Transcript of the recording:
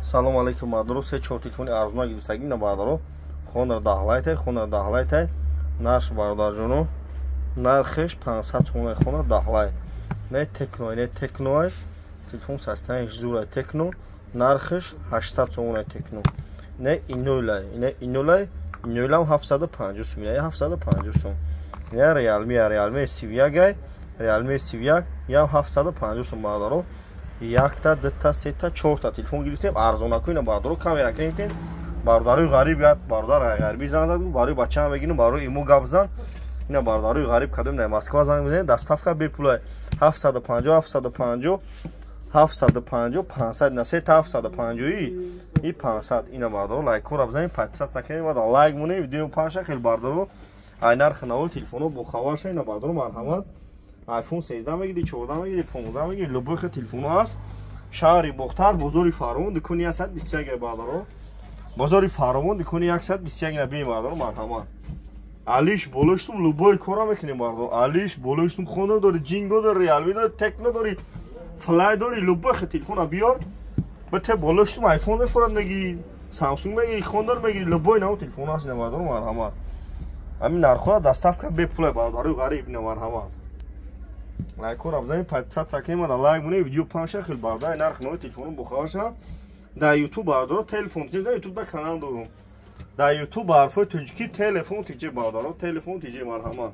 Салом алейкум, бародаро. Се чор телефони арзона гирифтагӣ на, бародаро. Хонар даҳлайтай, хонар даҳлайтай. Нарх, бародарҷоно, нархеш 500 сомона. Хонар даҳлай. Не Техно, не Техно, телефон састаиш зура Техно, нархеш 800 сомона Техно. Не инойлай, не инойлай, инойлам 750 сом, не 750 сом. Не Realme, Realme 31, Realme 31, ям 750 сом, бародаро. Якта, дута, сета, чорта телефон гирифтем, арзонаку ина, бародаро, камера гирифтем. Бародарои ғариб, як бародар ғарибӣ занг зад, барои бачаам мегирим, барои имо гап зан. Ина бародарои ғариб кадом дар Москва занг мезанед, доставка бепула. 750, 750, 750, 500, на сета 750 и 500. Ина бародаро, лайкҳоро бизанед, подписаться кунед ва лайк монед, видео панша хел, бародаро. Ай нархи нави телефонҳо бохабар шавед. Ина, бародаро, марҳамат. iPhone 13 мегири, 14 мегири, 15 мегири, любой хел телефонҳо ҳаст. Шаҳри Бохтар, бозори Фаровон, дукони 121, бародаро. Бозори Фаровон, дукони 121 на бии, бародаро, марҳамат. Алиш болоштум любой кора мекунем, бародаро. Алиш болоштум хона дори, Ҷинго дори, Realme дори, Техно дори, Флай дори, любой хел телефона биёр. Бите болоштум iPhone мефорад меги, Samsung меги, Honor меги, любой нав телефон ҳаст, бародаро, марҳамат. Ҳамин нархҳо доставка бепула, бародарои ғариб, ина марҳамат. Лайкҳоро бизанед, подписаться кунед, мада лайк монед, видео панша хел, бародари, нархи нави телефоно бохабар шавад. Дар YouTube, бародаро, телефон дар YouTube да канал дорум. Дар YouTube ба ҳарфҳои тоҷикӣ Телефон ТЖ, бародаро, Телефон ТЖ, марҳамат.